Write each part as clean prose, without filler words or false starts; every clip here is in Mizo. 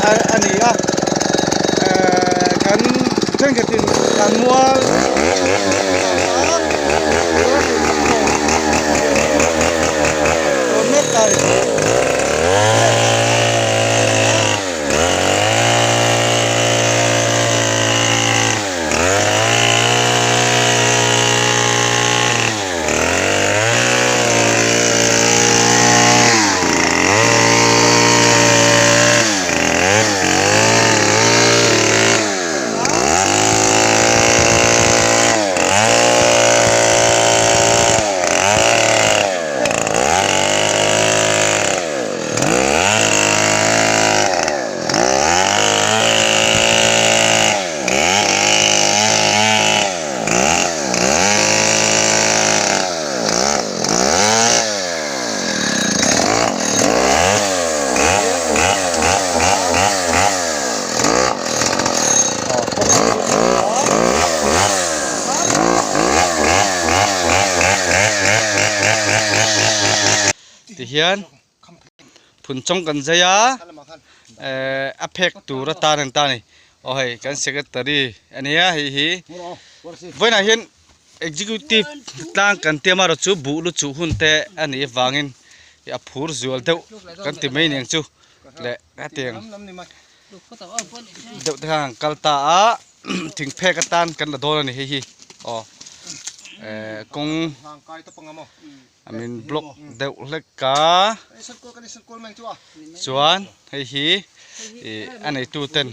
a ni a ehh kan thenkhatin kan mual dawn mek ta a ni. Tihian phun chawng kan zai a ehh a phek tur atan an ta a ni aw hei kan secretary a nia hei hi vawiinah hian executive tlang kan tia amaherawh chu buh lu chuh hun te a nih avangin a phur zual deuh kan ti mai aniang chu leh hetiang deuh te khan an kal ta a thing phek atan kan la dawn a ni hei hi aw ehh kawng. A min block deuh hlek a chuan hei hi ih a neitu ten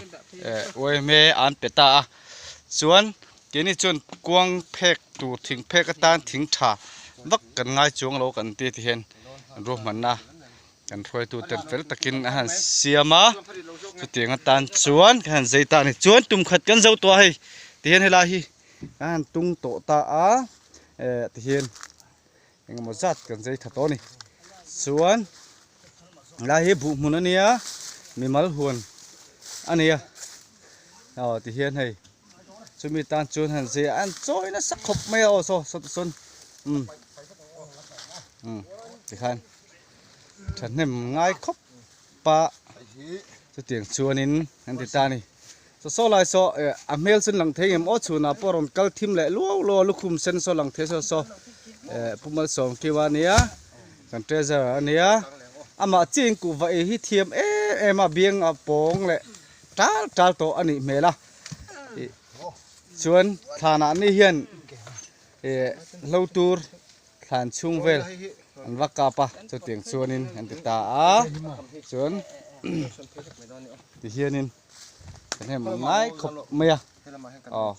eh yma an pe ta a chuan keini chuan kuang phek tur thing phek atan thing tha vak kan ngai chuang lo kan ti ti hian ruahmanna kan hruaitu ten fel takin a han siam a chutiang atan chuan kan han zai ta a ni chuan tum khat kan zo tawh a hei tihian helai hi kan han tung tawh ta a eh tihian engemaw zat kan zai tha tawh a ni chuan helai hi buh hmun a nia mimal huan a ni a aw tihian hei chumi tan chuan han zai a an chawi nasa khawp mai a aw saw saw sawn umm umm tikhan thahnem ngai khawp a chutiang chuanin an ti ta a ni. Saw saw lai saw eh a hmel chu lang thei ngem aw chhunah pawh rawn kal thim leh luau luau a lukhum sen saw lang thei saw saw eh Pu Malsawm Kiu a nia kan treasurer a nia amah chi in kuhva ei hi thiam em em a biang a pawng leh tal tal tawh a nih hmel a ih chuan thlanah ni hian eh hlo tur thlan chhung vel an va kap a chutiang chuanin an ti ta a chuan tihianin. Kan hei hmuh ngai khawp mai a aw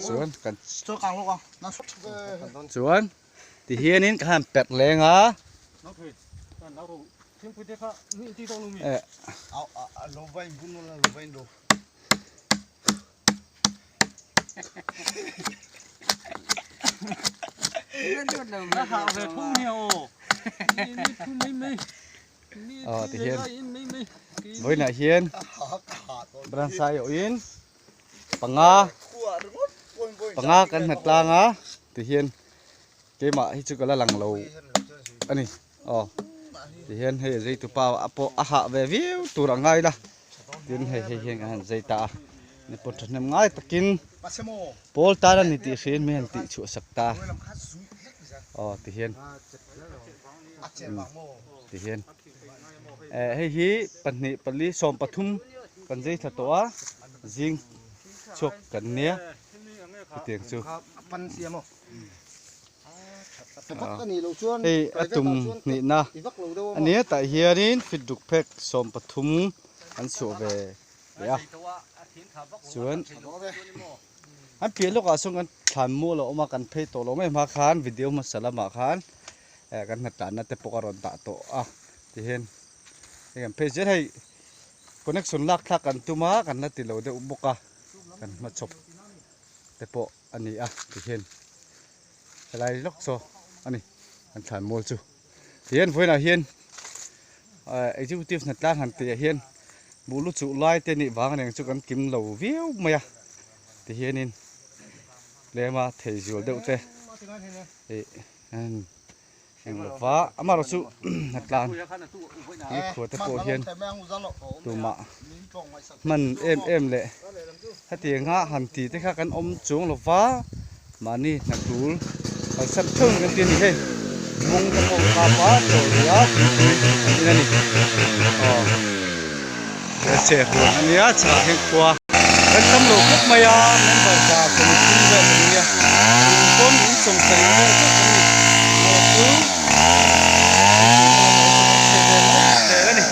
chuan kan chuan ti hianin ka han perh leng a eh Aw ti hian vawiinah hian branch a aiawhin panga panga kan nghat tlang a ti hian keimah hi chu ka la lang lo a ni aw ti hian hei a zei tupa a pawh a hah ve viau tur a ngai la tin hei hei hian kan han zei ta a ni pawh thahnem ngai takin pawl tan a ni tih hriin mi han tih chhuah sak ta aw ti hian. Ti hian eh hei hi pahnih pali 13 kan zai thla tawh a zing chhuak kan nia chutiang chu hei a tum hnihna a nia tah hianin fit ruk phek 13 an chhuah ve leh a chuan. An piah lawkah sawn kan thlan mual a awm a, kan phei tawh lo mai hma khan video hmasa lamah khan eh kan hnatlanna te pawh a rawn dah tawh a tihian hei kan phei zel hei connection lak thlak kan tum a kan la ti lo deuh bawk a kan hmachhawp te pawh a ni a tihian helai lawk saw a ni kan thlan mual chu tihian vawiinah hian eh executive hnatlang han tih ah hian buh lu chuh lai te nih vang reng chu kan kim lo viau mai a tihianin tlema thei zual deuh te ih Eng lova amaherawh chu hnatlan hi khua te pawh hian tumah hman em em leh hetiang a han tih te kha kan awm chuang lova mahni hnatul kalsan theuh kan ti a ni hei mawng te pawh kha pa tawh rih a thingpui an in a ni aw he serhuan a nia chhakah hian khua kan tam lo khawp mai a member za 30 vel kan nia in pawn in 70 vel chauh kan ni maw chu a ni.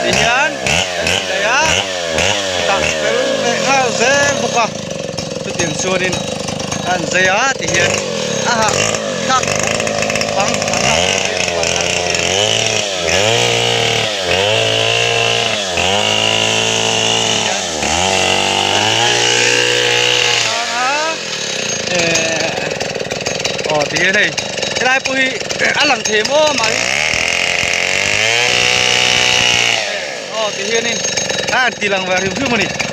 Tihian kan indaih a tah fel leh nghal zel bawk a chutiang chuanin a han zai a tihian a hah thlak bang a thlak Aw tihian hei helai pawh hi a lang thei maw mahni aw tihianin a han ti lang ve hrim hrim a ni.